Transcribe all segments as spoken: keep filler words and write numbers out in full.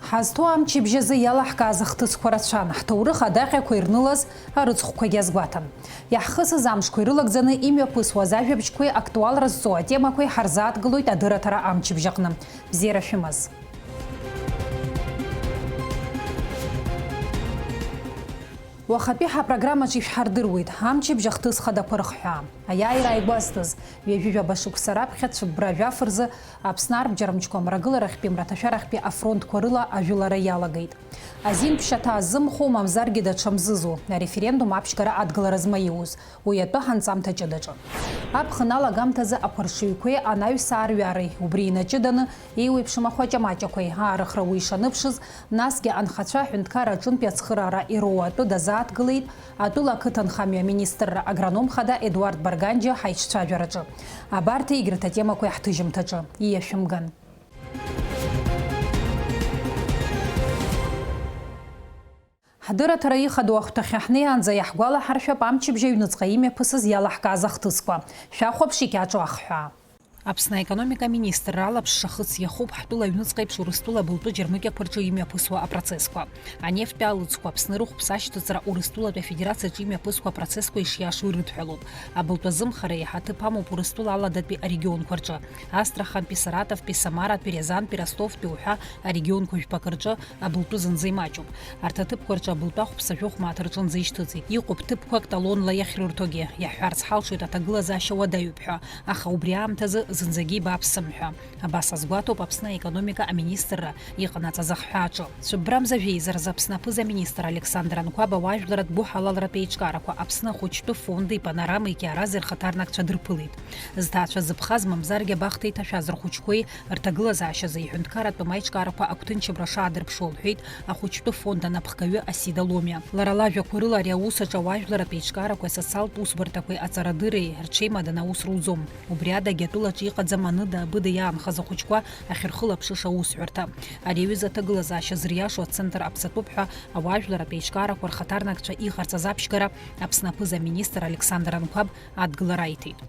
Ҳазҭоу амчыбжь азы иалаҳкааз ахҭысқәа рацәан, ҳҭоурых адаҟьақәа ирнылаз арыцхәқәагьы азгәаҭан. Иаҳхысыз амшқәа ирылагӡаны имҩаԥысуаз ажәабжьқәеи актуалра зҵоу атемақәеи ҳарзааҭгылоит адырраҭара амчыбжь аҟны. Бзиара шәымаз! Уахатәи ҳапрограммаҿы ишәҳардыруеит амчыбжь ахҭыс хадақәа рыхҳәаа. Аиааира ааигәазтәыз, ҩажәи жәаба шықәса раԥхьа цәыббра жәаф рзы Аԥсны арбџьармчқәа Мрагыларахьтәи Мраҭашәарахьтәи афронтқәа рыла ажәылара иалагеит. Азин ԥшьаҭа азымхо, мамзаргьы даҽа мзызу, ареферендум аԥшьгара адгылара змаиуз, уи атәы ҳанҵамҭа ҷыдаҿы. Аԥхын алагамҭазы ақәаршыҩқәеи анаҩсаарҩареи убри инаҷыданы еиуеиԥшым ахәаҷамаҷақәеи аарыхра уи ишаныԥшыз, насгьы анхацәа аҳәынҭқарра аҿынтәи ацхыраара ироуа атәы дазааҭгылеит атәыла ақыҭанхамҩа аминистрра агроном хада Едуард Барганџьиа ҳаиҿцәажәараҿы. Абарҭ егьырҭ атемақәеи ҳҭыжьымҭаҿы ииашәымган. Ҳдырраҭара ихадоу ахәҭахьы ҳнеиаанӡа иаҳгәалаҳаршәап амчыбжь аҩныҵҟа имҩаԥысыз иалаҳкааз ахҭысқәа. Шәахәаԥш икьаҿу ахҳәаа. Аԥсны аекономика аминистрра алаԥш шахыц иахуп ҳтәыла аҩныҵҟа еиԥш Урыстәыла абылтәы џьармыкьақәа рҿы имҩаԥысуа апроцессқәа. Анефтә алыҵқәа, Аԥсны рыхәԥса ашьҭыҵра Урыстәылатәи Афедерациаҿы имҩаԥысуа апроцессқәа ишиашоу ирыдҳәалоуп. Абылтәы азымхара еиҳа ҭыԥ амоуп Урыстәыла аладатәи арегионқәа рҿы. Астрахантәи, Саратовтәи, Самаратәи, Рязантәи, Ростовтәи уҳәа арегионқәа жәпакы рҿы абылтәы зынӡа имаҷуп. Арҭ аҭыԥқәа рҿы абылтәы ахәԥса жәохә мааҭ рҿынӡа ишьҭыҵит. Иҟоуп ҭыԥқәак талонла иахьрырҭогьы. Иаҳҳәарц ҳалшоит аҭагылазаашьа уадаҩуп ҳәа, аха убри аамҭазы зынӡагьы ибааԥсым ҳәа. Абас азгәаҭоуп Аԥсны аекономика аминистрра иҟанаҵаз ахҳәааҿы. Цәыббрамза жәеиза рзы Аԥсны аԥыза-министр Александр Анқәаб ауаажәларратә гәыҳалалратә еиҿкаарақәа Аԥсны ахәыҷтәы фонди Панорамеи Кьаарази рхаҭарнакцәа дырԥылеит. Зҭаацәа зыԥхаз, мамзаргьы абахҭа иҭашәаз рхәыҷқәеи рҭагылазаашьазы иҳәынҭқарратә амаиҿкаарақәа агәҭынчыбра шаадырԥшуа лҳәеит ахәыҷтәы фонд анапхгаҩы Асида Ломиа. Лара лажәақәа рыла, ари аус аҿы ауаажәларратә еиҿкаарақәеи асоциалтә усбарҭақәеи аҵарадырреи рҽеимаданы аус руӡом. Убри адагьы атәылаҿы иҟаӡам аныда-абыда иаанхаз ахәыҷқәа ахьырхылаԥшыша аусҳәарҭа. Ари аҩыза аҭагылазаашьа зыриашо ацентр аԥсатәуп ҳәа ауаажәларратә еиҿкаарақәа рхаҭарнакцәа иҟарҵаз аԥшьгара Аԥсны аԥыза-министр Александр Анқәаб адгылара аиҭеит.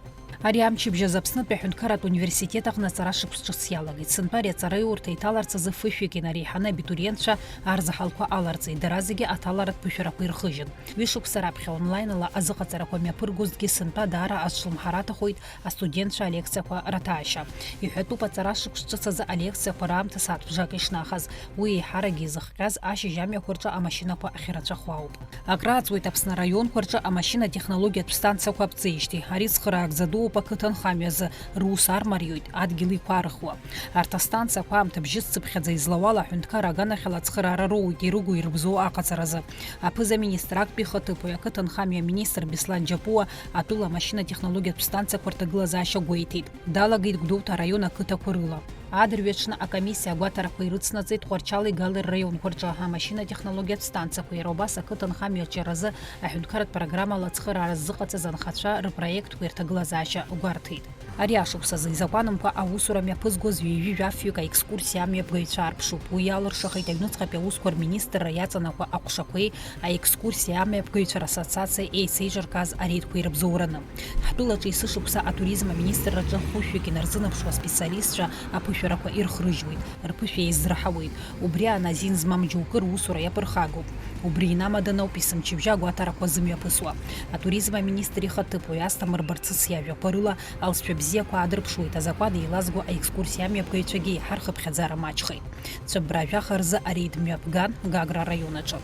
Ари амчыбжь азы Аԥснытәи аҳәынҭқарратә университет аҟны аҵара шықәс ҿыц иалагеит. Сынтәа ари аҵараиурҭа иҭаларц азы фышәҩык инареиҳаны абитуриентцәа арзаҳалқәа аларҵеит, дара зегьы аҭаларатә ԥышәарақәа ирхыжьын. Ҩышықәса раԥхьа онлаинала азыҟаҵарақәа мҩаԥыргозҭгьы сынтәа даара азҿлымҳара аҭахоит астудентцәа алекциақәа раҭаашьа. Иҳәатәуп, аҵара шықәс ҿыц азы алекциақәа раамҭа сааҭ бжак ишнахаз. Уи еиҳаракгьы изыхҟьаз ашьыжь амҩақәа рҿы амашьынақәа ахьырацәахо ауп. Акрааҵуеит Аԥсны араионқәа рҿы амашьына-технологиатә станциақәа аԥҵеижьҭеи. Ари цхыраагӡа дууп ақыҭанхамҩа азы, рус армариоит, адгьыл иқәаарыхуа. Арҭ астанциақәа аамҭа бжьыццыԥхьаӡа излауала аҳәынҭқар аганахьала ацхыраара роуеит ирыгу-ирыбзоу аҟаҵаразы. Аԥыза-министр актәи ихаҭыԥуаҩ, ақыҭанхамҩа аминистр Беслан Џьапуа атәыла амашьына-технологиатә станциақәа рҭагылазаашьа гәеиҭеит. Далагеит Гәдоуҭа араион ақыҭақәа рыла. Адырҩаҽны акомиссиа агәаҭарақәа ирыцнаҵеит Тҟәарчали Галеи рраионқәа рҿы амашьына-технологиатә станциақәа, иара убас ақыҭанхамҩа аҿиаразы аҳәынҭқарратә программала ацхыраара ззыҟаҵаз анхацәа рпроектқәеи рҭагылазаашьа гәарҭеит. Ари ашықәс азы изакәанымкәа аусура мҩаԥызгоз ҩажәи жәафҩык аекскурсиа амҩаԥгаҩцәа аарԥшуп. Уи иалыршахеит аҩныҵҟатәи аусқәа рминистрра иаҵанакуа аҟәшақәеи аекскурсиа амҩаԥгаҩцәа рассоциациа еицеиҿыркааз ареидқәеи рыбзоураны. Ҳтәылаҿы есышықәса атуризм аминистрраҿы хәышәҩык инарзынаԥшуа аспециалистцәа аԥышәарақәа ирхрыжьуеит, рԥышәа еиздырҳауеит. Убри аан азин змам џьоукы русура иаԥырхагоуп. Убри инамаданы ауп есымчыбжьа агәаҭарақәа зымҩаԥысуа. Атуризм аминистр ихаҭыԥуаҩ Асҭамыр Барцыц иажәақәа рыла, алҵшәа бзиақәа аадырԥшуеит азакәан еилазго аекскурсиа амҩаԥгаҩцәагьы, еиҳа рхыԥхьаӡара маҷхеит. Цәыббра жәаха рзы ареид мҩаԥган Гагра араион аҿы.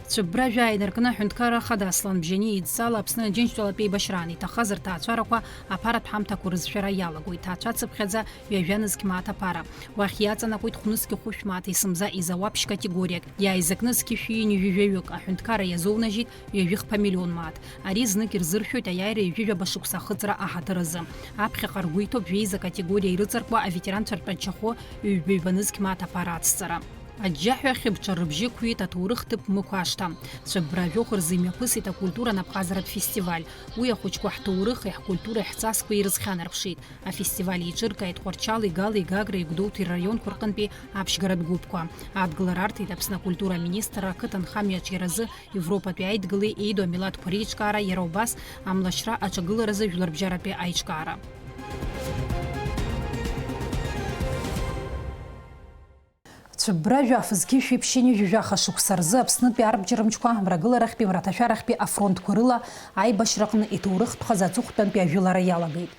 Цәыббра жәаа инаркны аҳәынҭқарра хада Аслан Бжьаниа идҵала Аԥсны Аџьынџьтәылатә еибашьраан иҭахаз рҭаацәарақәа аԥаратә ҳамҭақәа рызшәара иалагоит. Ҭаацәа цыԥхьаӡа ҩажәа нызқь мааҭ аԥара. Уахь иаҵанакуеит хә-нызқьи хәышә мааҭ есымза изауа ԥшькатегориак. Иааизакны зқьышәи ҩынҩажәаҩык аҳәынҭқарра иазоунажьит ҩажәи хԥа миллион мааҭ. Ари знык ирзыршәоит аиааира ҩажәи жәаба шықәса ахыҵра аҳаҭыр азы. Аԥхьаҟа ргәы иҭоуп жәеиза категориа ирыҵаркуа аветеранцәа ртәанчахәы ҩба-ҩба нызқь мааҭ аԥара ацҵара. Аџьџьаҳәа ахьыбҿар рыбжьы ықәҩит аҭоурых ҭыԥ Мықә ашҭа. Цәыббра жәохә рзы имҩаԥысит акультура напҟазаратә фестиваль. Уи ахәыҷқәа ҳҭоурыхи ҳкультуреи ҳҵасқәеи ирызхьанарԥшит. Афестиваль еиҿыркааит Тҟәарчали, Гали, Гагреи Гәдоуҭеи рраионқәа рҟынтәи аԥшьгаратә гәыԥқәа. Адгылара арҭеит Аԥсны акультура аминистрра ақыҭанхамҩа аҿиаразы Европатәи аидгылеи еидоу амилаҭқәа реиҿкаара, иара убас амлашьра аҿагыларазы жәларбжьаратәи аиҿкаара. Цәыббра жәаф зқьышәи ԥшьынҩажәи жәаха шықәса рзы Аԥснытәи арбџьармчқәа Мрагыларахьтәи, Мраҭашәарахьтәи афронтқәа рыла аибашьраҟны иҭоурыхтә хаз аҵыхәтәантәи ажәылара иалагеит.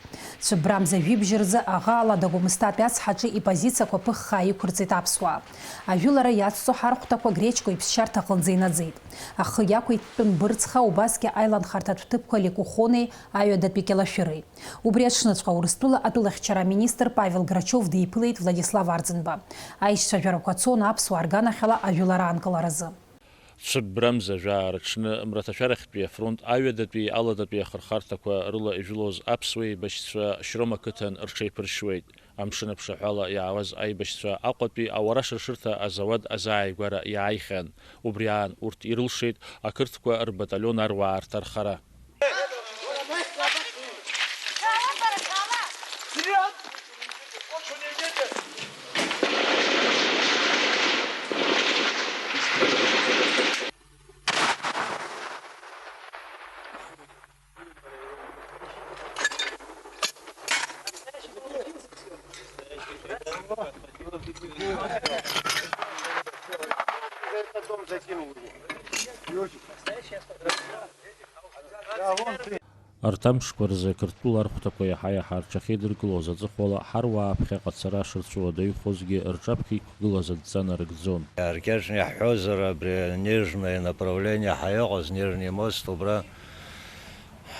Цәыббра мза жәибжь рзы аӷа Алада Гәымсҭатәи ацҳаҿы ипозициақәа ԥыххаа иқәырҵеит аԥсуаа. Ажәылара иацҵо ҳархәҭақәа Гречко иԥсшьарҭа аҟынӡа инаӡеит. Ахы иақәиҭтәын Бырцха, убасгьы аиланхарҭатә ҭыԥқәа Ликухонеи аҩадатәи Кьалашәыры. Убри аҽныҵәҟьа Урыстәыла атәылахьчара аминистр Павел Грачов диԥылеит Владислав Арӡынба. Аицәажәарақәа цон аԥсуаа рганахьала ажәылара аанкыларазы. Цәыббрамза жәаа рыҽны Мраҭашәарахьтәи афронт аҩадатәи аладатәи ахырхарҭақәа рыла ижәылоз аԥсуа еибашьцәа Шьрома қыҭан рҽеиԥыршьуеит. Амшын аԥшаҳәала иаауаз аибашьцәа Аҟәатәи ауара шыршырҭа азауад азааигәара иааихьан. Убри аан урҭ ирылшеит ақырҭқәа рбаталион аруаа рҭархара. Арҭ амшқәа рзы Қырҭтәыла архәҭақәа иаҳа-иаҳа рҽахьеидыркылоз аҵыхәала, ҳаруаа ԥхьаҟа ацара шырцәуадаҩхозгьы рҿаԥхьа иқәгылаз адҵа нарыгӡон. Иааркьаҿны иаҳҳәозар, абри Нежное направление ҳәа иҟаз, Нежный мост, убра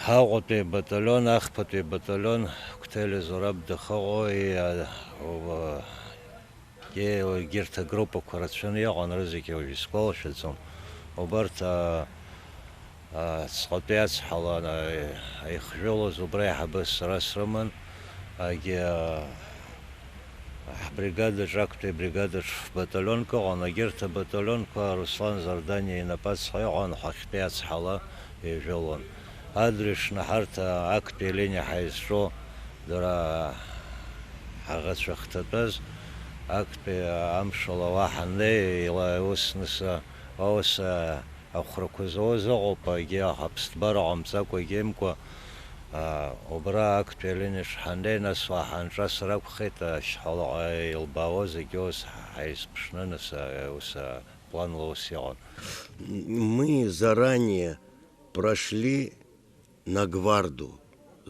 Аҟәатәи абаталион, ахԥатәи абаталион, Қәҭели Зураб дахыҟоу, и, а, уба, Егьи, егьырҭ агруппақәа рацәаны иҟан, рызегьы уажә исгәалашәаӡом. Убарҭ, а, а, ҵҟатәи ацҳала, а, ихжәылоз убра аиҳабы сара срыман, егьи, а, ҳбригадаҿ, актәи абригадаҿ фбаталионк ыҟан, егьырҭ абаталионқәа Руслан Зардани инапы ацҳа иҟан, ҳахьтәи ацҳала ижәылон. Адырҩаҽны ҳарҭ актәи алиниа ҳаизҿу дара ҳаӷацәа ахҭатәаз актәи амшала уа ҳаннеи, ила ус ныс, уа ус ахәрақәа зауаз ыҟоуп, егьи аха ԥсҭбара ҟамҵакәа, егьи имкәа, а, убра актәи алиниаҿ ҳаннеи, нас уа ҳанҿасыр акәхеит, ашьхалаҟа илбаауа зегьы ус ҳаизԥшны, нас, а, ус, а, планла ус иҟан. Мы заранее прошли на гварду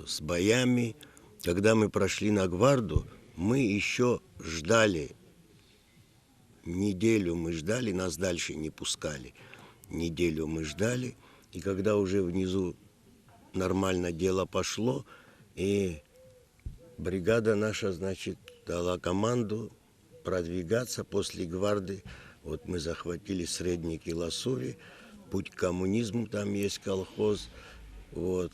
с боями. Когда мы прошли на гварду, мы ещё ждали. Неделю мы ждали, нас дальше не пускали. Неделю мы ждали, и когда уже внизу нормально дело пошло, и бригада наша, значит, дала команду продвигаться после гварды. Вот мы захватили Средний Киласури, путь к коммунизму, там есть колхоз. Вот.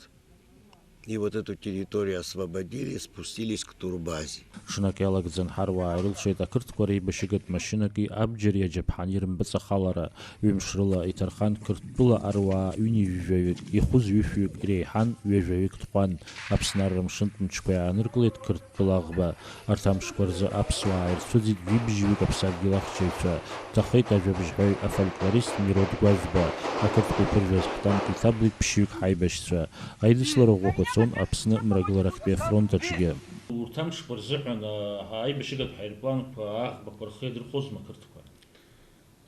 И вот эту территорию освободили, спустились к турбазе. Ҽнак иалагӡан ҳаруаа ирылшеит ақырҭқәа реибашьыгатә машьынақәеи абџьари аџьаԥҳани рымпыҵахалара. Ҩымш рыла иҭархан Қырҭтәыла аруаа ҩынҩажәаҩык, ихәыз ҩышәҩык иреиҳан, ҩажәаҩык ҭҟәан. Аԥсны арра мшынтә мчқәа иааныркылеит Қырҭтәыла аӷба. Арҭ амшқәа рзы аԥсуаа ирцәыӡит жәибжьҩык аԥсадгьыл ахьчаҩцәа. Ҭахеит ажәабжьҳәаҩ, афольклорист Мирод Гәажәба. Ақырҭқәа иԥыржәаз ҳтанк иҭаблит ԥшьҩык ҳаибашьцәа. Аидыслара ӷәӷәақәа цон Аԥсны Мрагыларахьтәи афронт аҿгьы. Урҭ амшқәа рзыҳәан, а, аибашьыгатә ҳаирпланқәа аӷбақәа рхы иадырхәозма ақырҭқәа?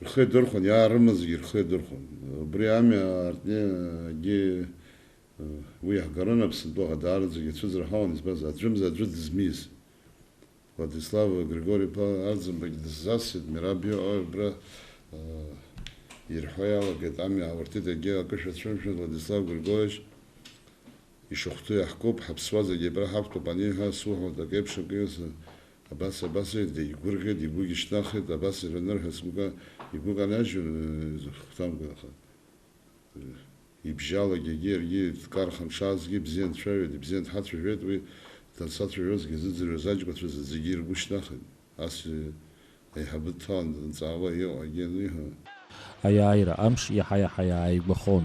Рхы иадырхәон, иаарымазгьы рхы иадырхәон. Убри амҩа аартны, егьи, уи иаҳгарын Аԥсынтәыла даараӡагьы ацәыӡра ҳауан, избанзар, аӡәымзар аӡәы дызмиз. Владислав Григори-иԥа Арӡынбагь дысзасит, Мераб иҟои, убра, э, ирҳәо иалагеит, амҩа ауртит, егьи акы шәацәымшәан, Владислав Григорьевич, ишахәҭоу иаҳкуп, ҳаԥсуа зегьы абра ҳақәтәоуп аниҳәа, суҳәоит, акеиԥш акы иоуз, абас, абас, деигәырӷьеит, игәгьы шьҭнахит, абас иҳәаны рҳәа сгәы ка-, игәы канажьуан, э, хәҭамкәа, аха. Ибжьалагьы егьи иаргьы дкарха дшаазгьы ибзиа анцәажәоит, ибзиа дҳацәажәоит, уи дансацәажәозгьы зыӡырҩуаз аџьмацәа зегьы иргәы шьҭнахит. Ас, э, аиҳабы дҭалан данҵаауа иҟоу егьи аниҳәа. Аиааира амш иаҳа-иаҳа иааигәахон.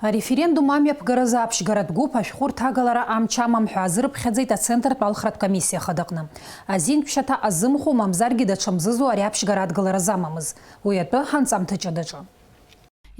Ареферендум амҩаԥгаразы аԥшьгаратә гәыԥ ашәҟәы рҭагалара амч амам ҳәа азырыԥхьаӡеит Ацентртә алхратә комиссиа хадаҟны. Азин ԥшьаҭа азымхо, мамзаргьы даҽа мзызу ари аԥшьгара адгалара замамыз. Уи атәы ҳанҵамҭа ҷыдаҿы.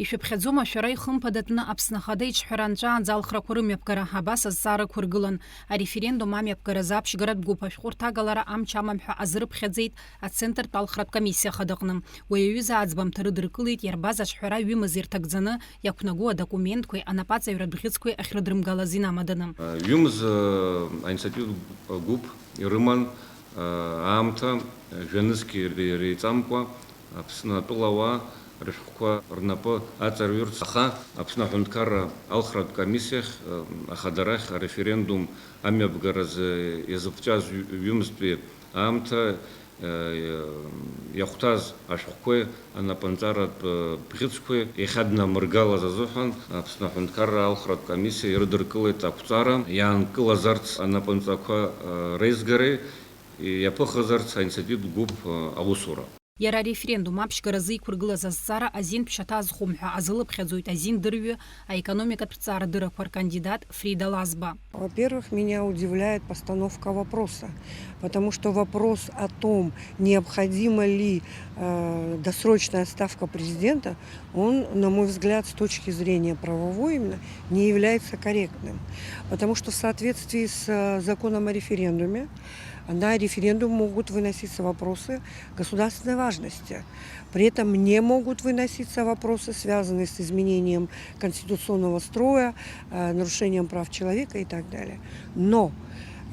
Ишәыԥхьаӡома шәара ихымԥадатәны Аԥсны Ахада иҿҳәара анҵәаанӡа алхрақәа рымҩаԥгара? Абас азҵаара ықәыргылан. Ареферендум амҩаԥгаразы аԥшьгаратә гәыԥ ашәҟәы рҭагалара амч амам ҳәа азырԥхьаӡеит Ацентртә алхратә комиссиа ахадаҟны. Уи аҩыза аӡбамҭа рыдыркылеит иарбаз аҿҳәара ҩымыз ирҭагӡаны иақәнагоу адокументқәеи анапаҵаҩратә бӷьыцқәеи ахьрыдрымгалаз инамаданы. Ҩымз, э, аинициативтә гәыԥ ирыман, э, аамҭа, э, жәа-нызқь ре-, реиҵамкәа, Аԥсны атәылауаа рышәҟәқәа рнапы аҵарҩырц, аха Аԥсны аҳәынҭқарра алхратә комиссиахь, э, ахадарахь ареферендум амҩаԥгаразы иазыԥҵәаз ҩ-, ҩымзтәи аамҭа, э, иахәҭаз ашәҟәқәеи анапынҵаратә, э, бӷьыцқәеи иахьаднамыргалаз азыҳәан, Аԥсны аҳәынҭқарра алхратә комиссиа ирыдыркылеит ақәҵара, иаанкылазарц анапынҵақәа, э, реизгареи иаԥыхазарц аинициативтә гәыԥ, э, аусура. Иара ареферендум аԥшьгаразы иқәыргылаз азҵаара азин ԥшьаҭа азхом ҳәа азылыԥхьаӡоит азин дырҩы аекономикатә ҭҵаарадырақәа ркандидат Фрида Лазба. Во-первых, меня удивляет постановка вопроса, потому что вопрос о том, необходима ли, э, досрочная отставка президента, он, на мой взгляд, с точки зрения правовой именно, не является корректным. Потому что в соответствии с, э, законом о референдуме на референдум могут выноситься вопросы государственной важности. При этом не могут выноситься вопросы, связанные с изменением конституционного строя, э, нарушением прав человека и так далее. Но,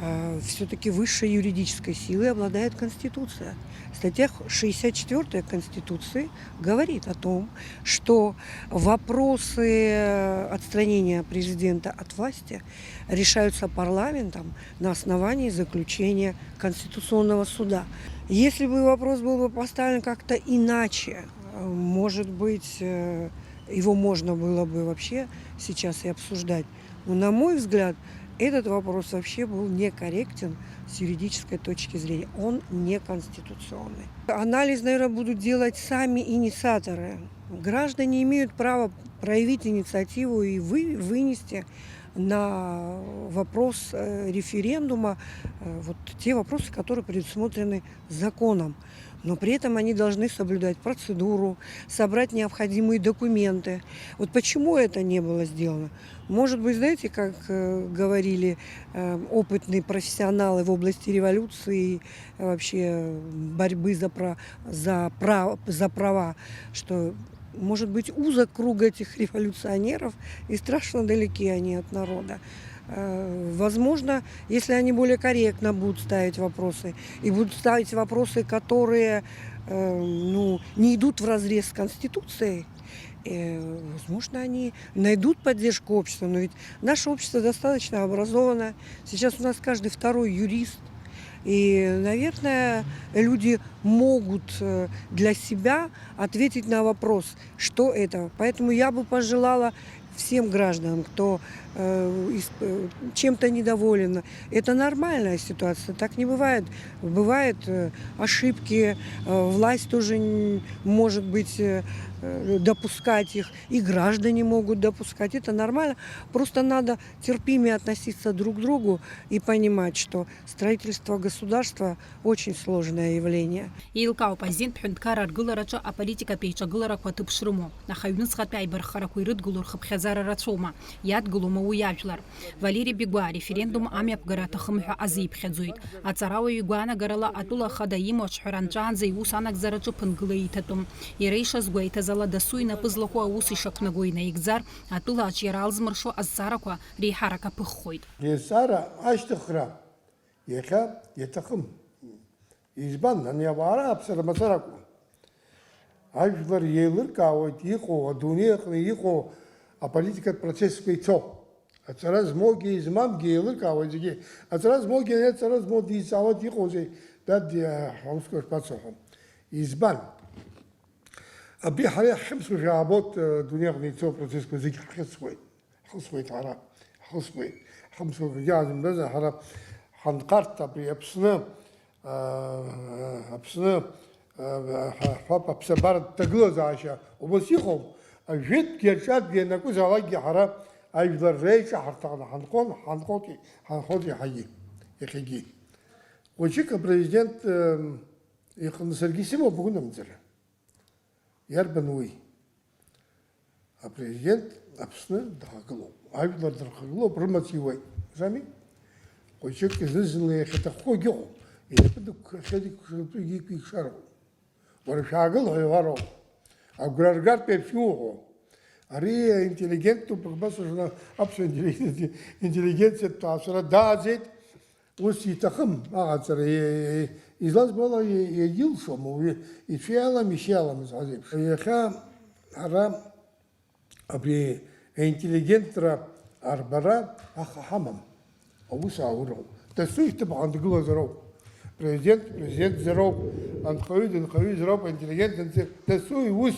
э, все-таки высшей юридической силой обладает Конституция. Статья шестьдесят четвёртая Конституции говорит о том, что вопросы, э, отстранения президента от власти решаются парламентом на основании заключения Конституционного суда. Если бы вопрос был бы поставлен как-то иначе, э, может быть, э, его можно было бы вообще сейчас и обсуждать. Но, на мой взгляд, этот вопрос вообще был некорректен с юридической точки зрения. Он неконституционный. Анализ, наверное, будут делать сами инициаторы. Граждане имеют право проявить инициативу и вы-, вынести на вопрос, э, референдума, э, вот те вопросы, которые предусмотрены законом. Но при этом они должны соблюдать процедуру, собрать необходимые документы. Вот почему это не было сделано? Может быть, знаете, как, э, говорили, э, опытные профессионалы в области революции, э, вообще борьбы за пра-, за прав-, за права, что, может быть, узок круг этих революционеров и страшно далеки они от народа. Э, возможно, если они более корректно будут ставить вопросы и будут ставить вопросы, которые, э, ну, не идут вразрез с Конституцией, э, возможно, они найдут поддержку общества. Но ведь наше общество достаточно образованное. Сейчас у нас каждый второй юрист. И, наверное, люди могут, э, для себя ответить на вопрос, что это. Поэтому я бы пожелала всем гражданам, кто, э, исп-, э, чем-то недоволен. Это нормальная ситуация, так не бывает. Бывают, э, ошибки, э, власть тоже н-, может быть, э, э, допускать их, и граждане могут допускать. Это нормально. Просто надо терпимее относиться друг к другу и понимать, что строительство государства очень сложное явление. Еилкаауп, азинтә ҳәынҭқарра аргылараҿы аполитикатә еиҿагыларақәа аҭыԥ шрымоу, аха аҩныҵҟатәи аибарххарақәа ирыдгылоу рхыԥхьаӡара рацәоума, иадгылома уи иажәлар. Валери Бигәаа ареферендум амҩаԥгара аҭахым ҳәа азиԥхьаӡоит. Аҵарауаҩ игәаанагарала, атәыла ахада имоу аҿҳәара анҵәаанӡа иус анагӡараҿы ԥынгыла иҭатәым. Иара ишазгәеиҭаз ала, дасу инапы злаку аус ишақәнаго инаигӡар, атәыла аҿиара алзмыршо азҵаарақәа реиҳарак аԥыххоит. Азҵаара ашьҭыхра иахьа иаҭахым. Избан, ани ауаа рааԥсара мацаракәым. Ажәлар еилыркаауеит иҟоу, адунеи аҟны иҟоу аполитикатә процессқәа ицо. Аҵара змоугьы измамгьы еилыркаауеит зегьы. Аҵара змоугьы, ани аҵара змоу дизҵаауеит, иҟоузеи, дад, ҳаусқәа шԥацо ҳәа. Избан? Абри ҳара иаҳхьымсуашәа аабоит, адунеи аҟны ицо апроцессқәа зегьы ҳхьысуеит. Ҳхысуеит ҳара, ҳхысуеит. Ҳхымсуа акгьы аазымбазар, ҳара ҳанхарҭ абри Аԥсны, аа, Аԥсны, аа, ҳа-, ҳҳәап, аԥсабаратә ҭагылазаашьа убас иҟоуп. Жәытәгьы аҿатәгьы ианакәызаалакгьы ҳара ажәлар реиҿаҳарҭаҟны ҳанхон, ҳанхоит, ҳанхоит иаҳагьы, иахьагьы. Хәыҷык апрезидент, ыы, иҟны саргьы исымоуп агәынамӡара. Иарбан уи? Апрезидент Аԥсны дахагылоуп, ажәлар дырхагылоуп, рымаҵ иуеит, рами? Хәыҷык зны-зынла иахьаҭаххогьы ыҟоуп, инапы дықәшәахьеит, иқәшәатәугьы иқәикшароуп. Уара шәаагыл ҳәа иҳәароуп. Агәра ргартә еиԥш иуҳәо. Ари аинтеллигенттәуп, абас аԥсуа интеллигенциатә ҭаацәара дааӡеит. Ус иҭахым аҟаҵара, е-, е-, излазбо ала, е-, егьылшом, уаҩы ицәиалам, ишьиалам ҳәа еиԥш. Иахьа ҳара абри аинтеллигентра арбара аха ҳамам. Аус аауроуп. Дасу ишьҭыбӷан дгылазароуп. Президент, президентзароуп, анхаҩы дынхаҩызароуп, аинтеллигент, дасу иус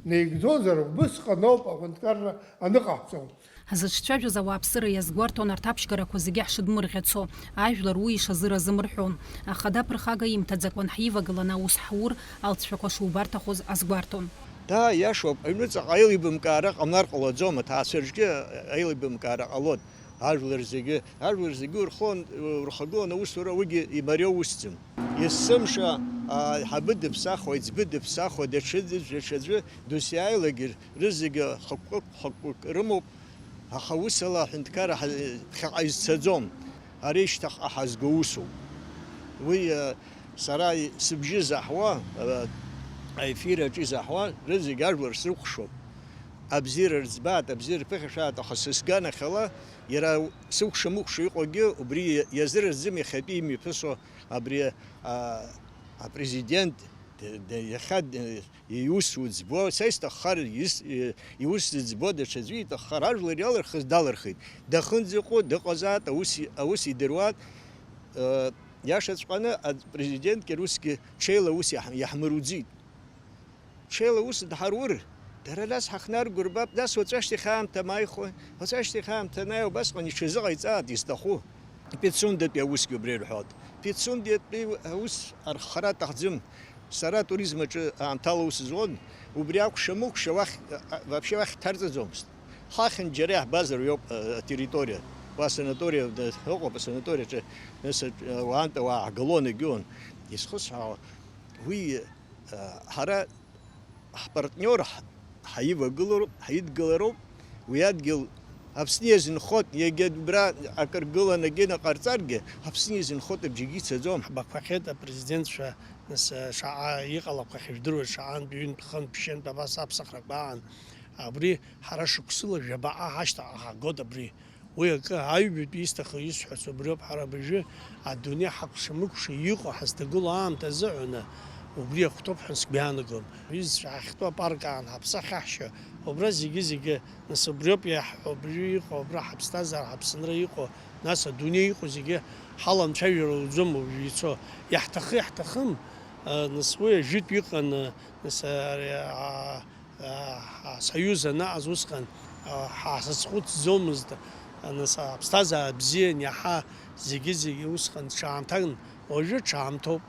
наигӡозар, убысҟаноуп аҳәынҭқарра аныҟаҳҵо. Ҳзыҿцәажәоз ауааԥсыра иазгәарҭон арҭ аԥшьгарақәа зегьы ҳшыдмырӷьацо, ажәлар уи ишазыразым рҳәон. Аха даԥырхага имҭаӡакәан ҳивагыланы аус ҳур, алҵшәақәа шубарҭахоз азгәарҭон. Даа, иашоуп, аҩныҵҟа аилибамкаара ҟамлар ҟалаӡом, аҭаацәа рҿгьы аилибамкаара ҟалоит. Ажәлар зегьы, ажәлар зегьы урхон, урхагылан аусура, уигьы имариоу усӡам. Есымша, а, ҳабы дыԥсахуа, иӡбы дыԥсахуа, даҽаӡәы, даҽаӡәы досиааилагьы рызегьы хықәкык, хықәкык рымоуп, аха усала аҳәынҭқарра ҳа-, ԥхьаҟа изцаӡом. Ари шьҭахьҟа ҳазго усуп. Уи, а, сара и-, сыбжьы заҳуа, а, аефир аҿы изаҳуа, рызегь ажәлар срыкәхшоуп. Абзиара рыӡбааит, абзиара рԥыхьашәааит, аха са сганахьала, иара сыкәша-мыкәша иҟоугьы убри иа-, иазыразӡым иахьатәи имҩаԥысуа абри, а, апрезидент, д-, д-, иахьа д-, иус уӡбо, са исҭаххар, ис-, и-, иус зыӡбо даҽаӡәы иҭаххар, ажәлар иалырхыз далырхит. Дахынӡаҟоу дыҟазааит, аус и-, аус идыруааит. Э, иашаҵәҟьаны апрезидентгьы усгьы ҽеила ус иаҳ-, иаҳмыруӡит. Ҽеила ус дҳарур, дара нас ҳахнаргәырбап, нас уаҵәашьҭахь аамҭа мааихо, уаҵәашьҭахь аамҭа анааи, убасҟан иҽазыҟаиҵааит изҭаху. Пицундатәи аусгьы убри рҳәоит. Пицундатәи аус арххара аҭахӡам. Сара атуризм аҿы аамҭала аус зуан, убри акәша-мыкәша уахь, а, а, вообще уахь дҭарҵаӡомызт. Ҳахьынтә џьара иаҳбазар иоуп, а, атерриториа. Уа санаториа, а, ыҟоуп, асанаториа аҿы, нас, а, уаантәи ауаа ҳгалон, егьион. Исхысҳәаауа, уи, а, ҳара ҳпартниор ҳ-, ҳаидгылароуп, ҳаидгылароуп, уи адгьыл Аԥсны иазынхоит, егьа убра акыр гыланы егьа ҟарҵаргьы, Аԥсны иазынхоит, абжьгьы ицаӡом. Ҳбақәахьеит апрезидентшәа, нас, шаҟа иҟалақәахьоу жәдыруеит, шаҟантә ҩынтә, хынтә, ԥшьынтә абас аԥсахрақәа аан. Абри ҳара шықәсыла жәабаҟа ҳашьҭахьҟа ҳагоит абри. Уи акы аҩбатәи исҭаху исҳәац убриоуп, ҳара абыржәы адунеи ҳакәша-мыкәша иҟоу ҳазҭагылоу аамҭа азыҳәаны убри ахәҭоуп ҳәа сгәы иаанагом. Ҩызцәа ҳахьтәоу апарк аан ҳаԥсахьаҳшьо, убра зегьы-зегьы, нас, убриоуп иаҳҳәо, абыржәы иҟоу, абра ҳаԥсҭазаара, ҳаԥсынра иҟоу, нас, адунеи иҟоу зегьы ҳаламцәажәар ауӡом уажәы ицо. Иаҳҭахы, иаҳҭахым, а, нас, уи ажәытә иҟан, а, нас, ари, а, а, асоюз анаҟаз усҟан, а, ҳазхәыцӡомызт, а, нас, аԥсҭазаара бзиан иаҳа зегьы-зегьы усҟан ҽаамҭан, уажәы ҽаамҭоуп.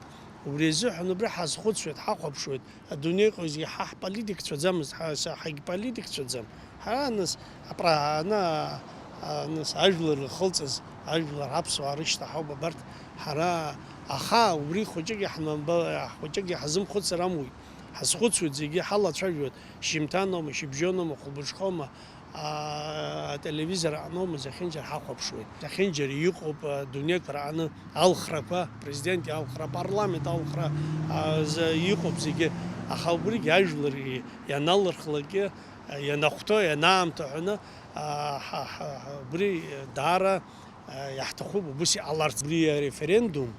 Убри азыҳәан убри ҳазхәыцуеит, ҳахәаԥшуеит. Адунеи иҟоу зегьы ҳа ҳполитикцәаӡамызт, ҳа, са, ҳагьполитикцәаӡам. Ҳара, нас, апра-, ана, а, нас, ажәлар ирхылҵыз, ажәлар аԥсуаа рышьҭахь ауп абарҭ ҳара, аха убри хәыҷык иаҳнамба-, хәыҷык иҳазымхәыцыр амуит. Ҳазхәыцуеит, зегьы ҳалацәажәоит, шьыжьымҭаноума, шьыбжьоноума, хәылбыҽхоума, аа, ателевизор аҟноума, зехьынџьара ҳахәаԥшуеит. Зехьынџьара иҟоуп, а, дунеиқәа рааны алхрақәа, президент иалхра, апарламент алхра, а, за-, иҟоуп зегьы. Аха убригь ажәлар и-, ианалырхлакгьы, а, ианахәҭоу, ианаамҭоу ҳәаны, а, ҳа, ҳа, ҳа, убри даара, а, иаҳҭахуп убыс иҟаларц. Убри ареферендум,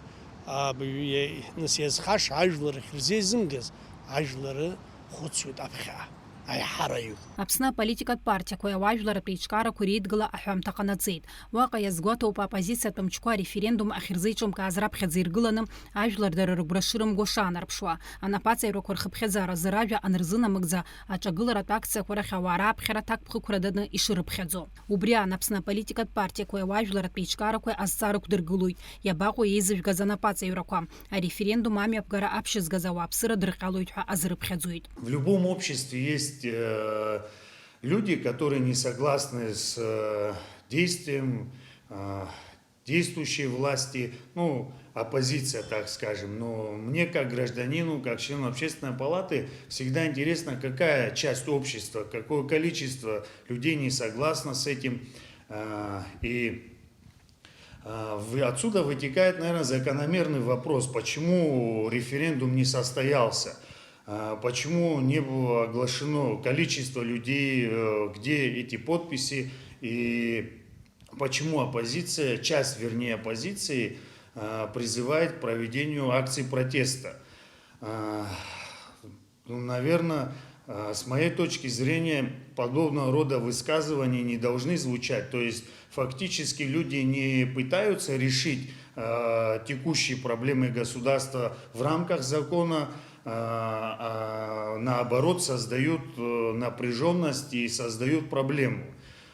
а, б-, е-, нас иазхаша ажәлар ахьырзеизымгаз, ажәлар рхәыцуеит аԥхьа. Аиҳараҩык. Аԥсны аполитикатә партиақәеи ауаажәларратә еиҿкаарақәеи реидгыла аҳәамҭа ҟанаҵеит. Уаҟа иазгәаҭоуп аоппозициатә мчқәа ареферендум ахьырзеиҿымкааз раԥхьаӡа иргыланы, ажәлар дара рыгәра шырымго шаанарԥшуа. Анапаҵаҩрақәа рхыԥхьаӡаразы ражәа анырзынамыгӡа, аҿагыларатә акциақәа рахь ауаа рааԥхьара ҭакԥхықәра даны ишырыԥхьаӡо. Убри аан Аԥсны аполитикатә партиақәеи ауаажәларратә еиҿкаарақәеи азҵаара ықәдыргылоит, иабаҟоу еизыжәгаз анапаҵаҩрақәа. Ареферендум амҩаԥгара аԥшьызгаз ауааԥсыра дырҟьалоит ҳәа азырыԥхьаӡоит. В любом обществе есть, э, люди, которые не согласны с, э, действием, э, действующей власти, ну, оппозиция, так скажем. Но мне, как гражданину, как члену Общественной палаты, всегда интересно, какая часть общества, какое количество людей не согласно с этим. А, и а, вы- отсюда вытекает, наверное, закономерный вопрос, почему референдум не состоялся, а, почему не было оглашено количество людей, э, где эти подписи, и почему оппозиция, часть, вернее, оппозиции, а, призывает к проведению акций протеста. А, Ну, наверное, а, с моей точки зрения, подобного рода высказывания не должны звучать. То есть фактически люди не пытаются решить а, текущие проблемы государства в рамках закона, а, а наоборот создают э, напряженность и создают проблему.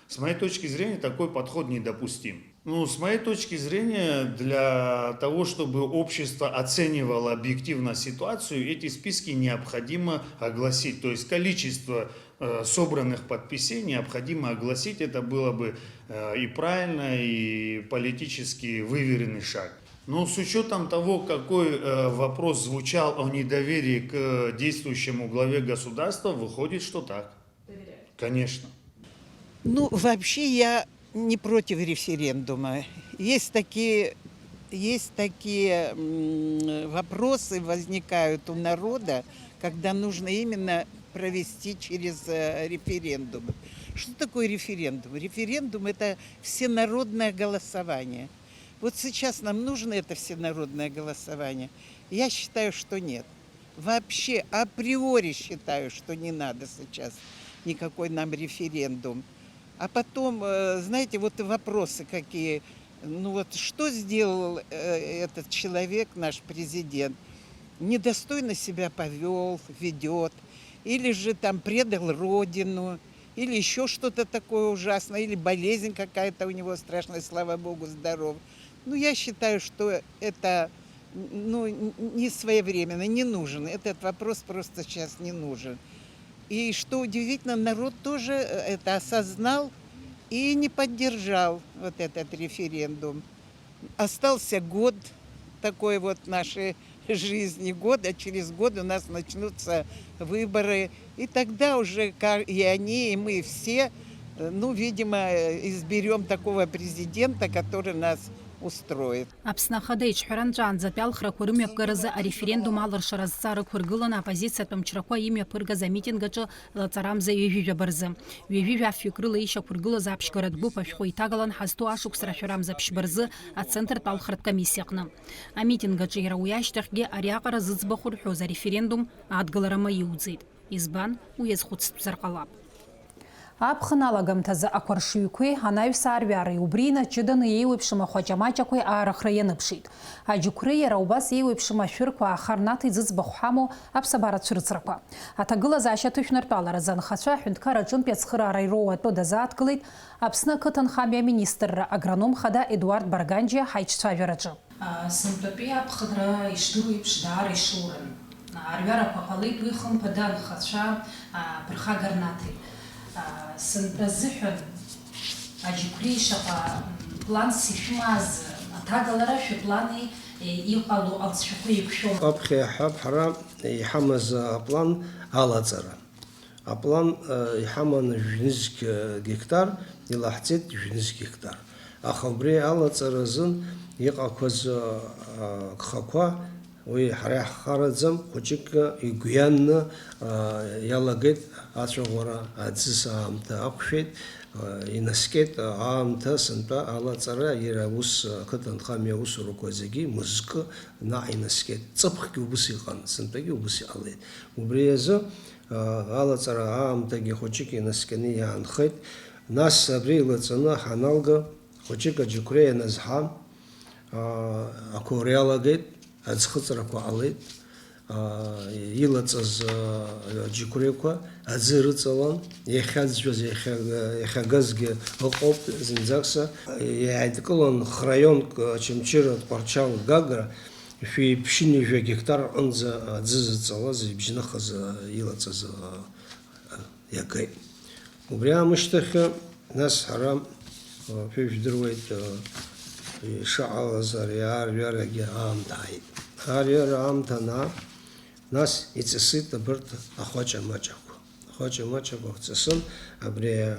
С моей точки зрения, такой подход недопустим. Ну, с моей точки зрения, для того, чтобы общество оценивало объективно ситуацию, эти списки необходимо огласить. То есть количество э, собранных подписей необходимо огласить. Это было бы э, и правильно, и политически выверенный шаг. Но с учетом того, какой э, вопрос звучал о недоверии к действующему главе государства, выходит, что так. Конечно. Ну, вообще я не против референдума. Есть такие, есть такие м, вопросы возникают у народа, когда нужно именно провести через э, референдум. Что такое референдум? Референдум — это всенародное голосование. Вот сейчас нам нужно это всенародное голосование? Я считаю, что нет. Вообще априори считаю, что не надо сейчас никакой нам референдум. А потом, э, знаете, вот вопросы какие. Ну вот что сделал э, этот человек, наш президент? Недостойно себя повел, ведет. Или же там предал родину, или еще что-то такое ужасное, или болезнь какая-то у него страшная, слава богу, здоров. Ну, я считаю, что это ну, не своевременно, не нужен. Этот вопрос просто сейчас не нужен. И что удивительно, народ тоже э, это осознал и не поддержал вот этот референдум. Остался год такой вот нашей жизни, год, а через год у нас начнутся выборы. И тогда уже и они, и мы все, э, ну, видимо, э, изберем такого президента, который нас устроит. Аԥсны Ахада иҿҳәаранҵәаанӡатәи алхрақәа рымҩаԥгаразы ареферендум алыршара азҵаара ықәыргылан, аоппозициатә мчрақәа имҩаԥыргаз амитинг аҿы лаҵарамза ҩажәи жәаба рзы. Ҩажәи жәафҩык рыла ишьақәыргылаз аԥшьгаратә гәыԥ ашәҟәы иҭагалан ҳазҭоу ашықәс рашәарамза ԥшьба рзы ацентртә алхратә комиссиа аҟны. Амитинг аҿы иара уи ашьҭахьгьы ариаҟара зыӡбахә рҳәоз ареферендум адгылара маиуӡеит. Избан, уи азхәыцтәзар ҟалап. Аԥхын алагамҭазы ақәаршҩқәеи анаҩс арҩареи убри инаҷыданы еиуеиԥшым ахәаҷамаҷақәеи аарыхра ианыԥшит. Аџьықәреи иара убас еиуеиԥшым ашәырқәа аахарнаҭеит зыӡбахә ҳамоу аԥсабара цәырҵрақәа. Аҭагылазаашьа аҭышәнартәаларазы анхацәа аҳәынҭқар аҿынтәи ацхыраара ироуа атәы дазааҭгылеит Аԥсны ақыҭанхамҩа аминистрра агроном хада Едуард Барганџьиа ҳаиҿцәажәараҿы. Сынтәатәи аԥхынра ишдыру еиԥш даара ишоуран. Арҩарақәа ҟалеит, уи хымԥада анхацәа ԥырхага рнаҭеит. Сынтәа азыҳәан аџьықәреи шаҟа планс ишәымаз аҭагалара шәыплани иҟало алҵшәақәа еиқәшәом. Аԥхьа иаҳҳәап, ҳара иҳамаз аплан алаҵара. Аплан иҳаман жәнызқь гектар, илаҳҵеит жәнызқь гектар. Аха убри алаҵара азын иҟақәаз гхақәа, уи ҳара иаҳхараӡам, хәыҷык игәҩанны иалагеит ацәаӷәара, аӡыс аамҭа ақәшәеит, инаскьеит аамҭа, сынтәа алаҵара, иара ус ақыҭанхамҩа аусурақәа зегьы мызкы наҟ инаскьеит. Ҵыԥхгьы убыс иҟан, сынтәагьы убыс иҟалеит. Убри азы алаҵара аамҭагьы хәыҷык инаскьаны иаанхеит. Нас абри илаҵаны ҳаналга, хәыҷык аџьықәреи аназҳа, ақәаура иалагеит, аӡхыҵрақәа ҟалеит. Илаҵаз аџьықәреиқәа аӡы рыҵалан, иахьаӡәӡәаз, иахьа-, иахьагазгьы ыҟоуп, зынӡакса иааидкылан храионк Очамчыра, Тҟәарчал, Гагра, шәи ԥшьынҩажәа гектар аҟынӡа аӡы зыҵалаз, ибжьнахыз, илаҵаз иагеит. Убри аамышьҭахь, нас ҳара, шәа ижәдыруеит, ишыҟалаз ари аарҩарагьы аамҭа ааит. Аарҩара аамҭа анаа, нас иҵысит абарҭ ахәаҷа-маҷақәа. Ахәаҷа-маҷақәа ҵысын, абри, аа,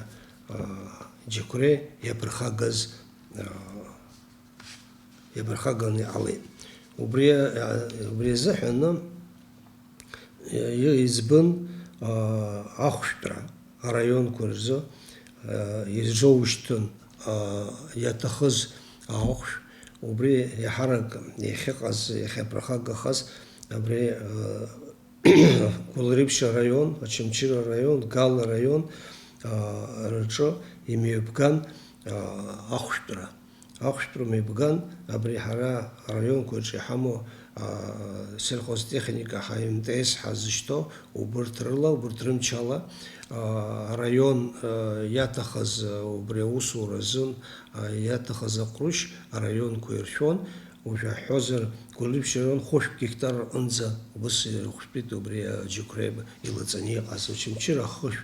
Џьықәреи иаԥырхагаз, аа, иаԥырхаганы иҟалеит. Убри, аа, убри азыҳәаны, Иа-, избан, аа, ахәшәтәра араионқәа рзы, аа, ирзоушьҭын, аа, иаҭахыз ахәшә, убри иаҳарак иахьыҟаз, иахьаԥырхагахаз абри, аа, Гәылрыԥшь араион, Очамчыра араион, Гал араион, аа, рҿы имҩаԥган, аа, ахәшәтәра. Ахәшәтәра мҩаԥган, абри ҳара араионқәа рҿы иҳамоу, аа, сельхозтехника ҳа-, М Т С ҳазышьҭоу, убырҭ рыла, убырҭ рымчала, аа, араион, аа, иаҭахыз, аа, убри аусура азын, аа, иаҭахыз аҟәрышь араионқәа иршәон, уажә ҳҳәозар, Гәылрыԥшь араион хәышәк гектар рҟынӡа убыс ирыхәшәтәит убри аџьықәреи илаҵаны иҟаз, Очамчыра ахышә,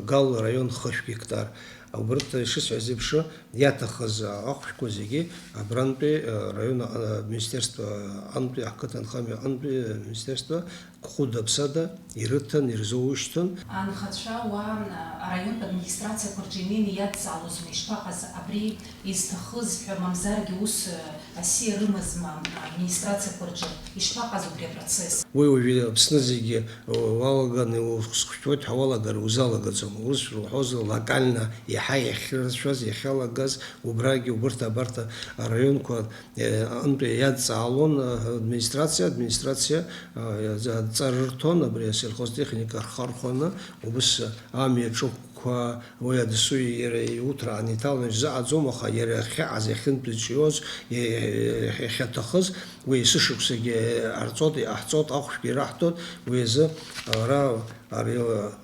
Гал араион хышә гектар. Убырҭ, ишысҳәаз еиԥш, иаҭахыз ахәшәқәа зегьы абрантәи, э, раион, э, министерство, антәи ақыҭанхамҩа, антәи, э, министерство хәыда-ԥсада ирыҭан, ирзоушьҭын. Анхацәа уа, а, араионтә администрациақәа рҿы инеины иадҵаалозма ишԥаҟаз абри изҭахыз ҳәа, мамзаргьы ус, а, асиа рымазма, а, администрациақәа рҿы ишԥаҟаз убри апроцесс? Уи уажәы Аԥсны зегьы уалаганы, усхәыҷуеит ҳәа уалагар узалагаӡом. Ус рҳәозар, локально иаҳа иахьрацәаз, иахьалагаз, убрагьы убырҭ абарҭ араионқәа, э, антәи иадҵаалон, э, администрациа, администрациа, э, адҵа рырҭон, абри асельхозтехника рхархәаны, убыс амҩаҿықәқәа, уи адасу иара иуҭра аниҭалан ишзыҟаҵом, аха иара ахьыҟаз, иахьынтәи иҿиоз, иа-, иахьаҭахыз, уи есышықәсагьы ҟарҵот, иҟаҳҵот, ахәшәгьы раҳҭот, уи азы ара, ари